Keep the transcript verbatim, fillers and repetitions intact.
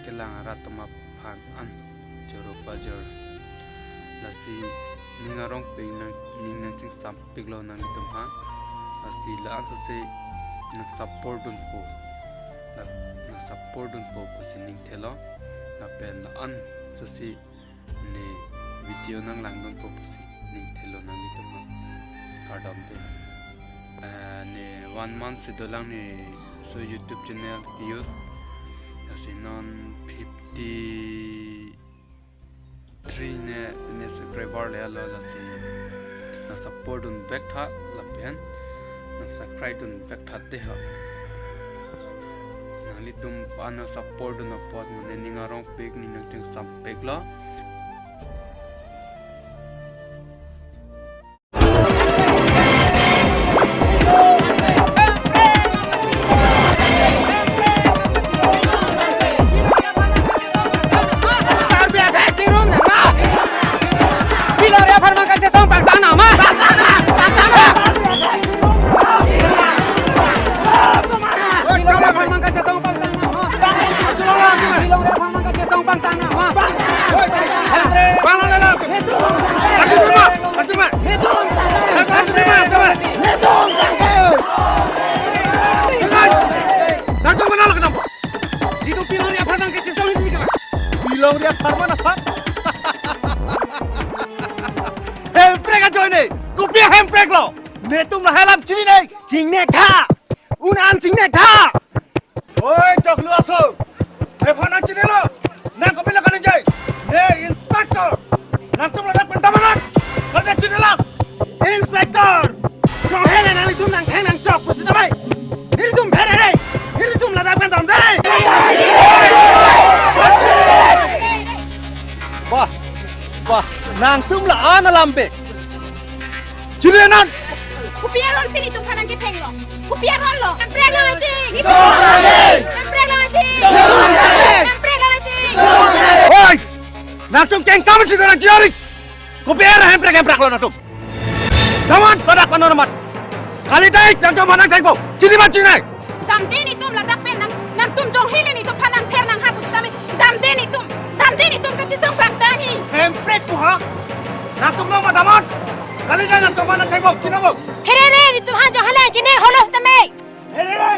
kelang arat atum aphan an choro pajor. Lasi ning arongpik nang, ning nangchingsampiklo nanglitum aphan. Lasi la-an sose nang support dunpo. La, nang support dunpo pusi ning thelo. Lapen la-an sose ne video nanglangdunpo pusi ning thelo nanglitum aphan. Kardom te. Eh, ne one month si dolang ne laso YouTube channel use. Lasi non fifty three ne, ne subscriber le alo, lasi nang support dunvek tha lapen nang subscribe dunvek tha te ha. Nanglitum aphan nang support dun apot mo ne ning arongpik, ning nangchingsampiklo. Pilong Riapharman kachesong pangtang nang ma? Pilong Riapharman kachesong pangtang nang ma? Pilong Riapharman kachesong pangtang nang ma? Bang na lelang. Nanglitum ma, nanglitum ma. Nanglitum ma, nanglitum ma. Nanglitum ma, nanglitum ma. Itum Pilong Riapharman kachesong isi kama. Pilong Riapharman apa? Hemprek ajoine. Kopi ahempreklo? Netum lahai alam chinine. Chingnek tha. Un an chingnek tha. Oi, choklu aso. Ephan nangchinilo. Nang kopilo kaningje? Ne inspector. Nangtum ladak pen dam anak. Ladak chinilo. Inspector. Jonghele nanglitum nangtheng nangchok pusi damai. Nelitum pherere. Nelitum ladak pen dam dei. Bah, bah, nangtum la-an alam pe. Chini non. Kopi aron si netum aphan nangkethenglo? Kopi aronlo? Hemprek lo mati. Hemprek lo mati. Hemprek lo mati. Oi! Nangtum kengkam si nang jari. Kopi aron hemprek hempreklo nangtum? Daman, ladak pano daman. Kali dei nangtum aphan nangthengpo. Chini ma chinine. Damde netum ladak pen nang, nangtum jonghele netum aphan nangther nanghap pusi tame. Damde netum, damde netum kachesong pangtang nang. Hemprek pu ha. Nangtum nang ma daman. Kali dei nangtum aphan nangthengpo, chinine bo. Pherere, netum aphan jonghele chinine holos tame. Pherere.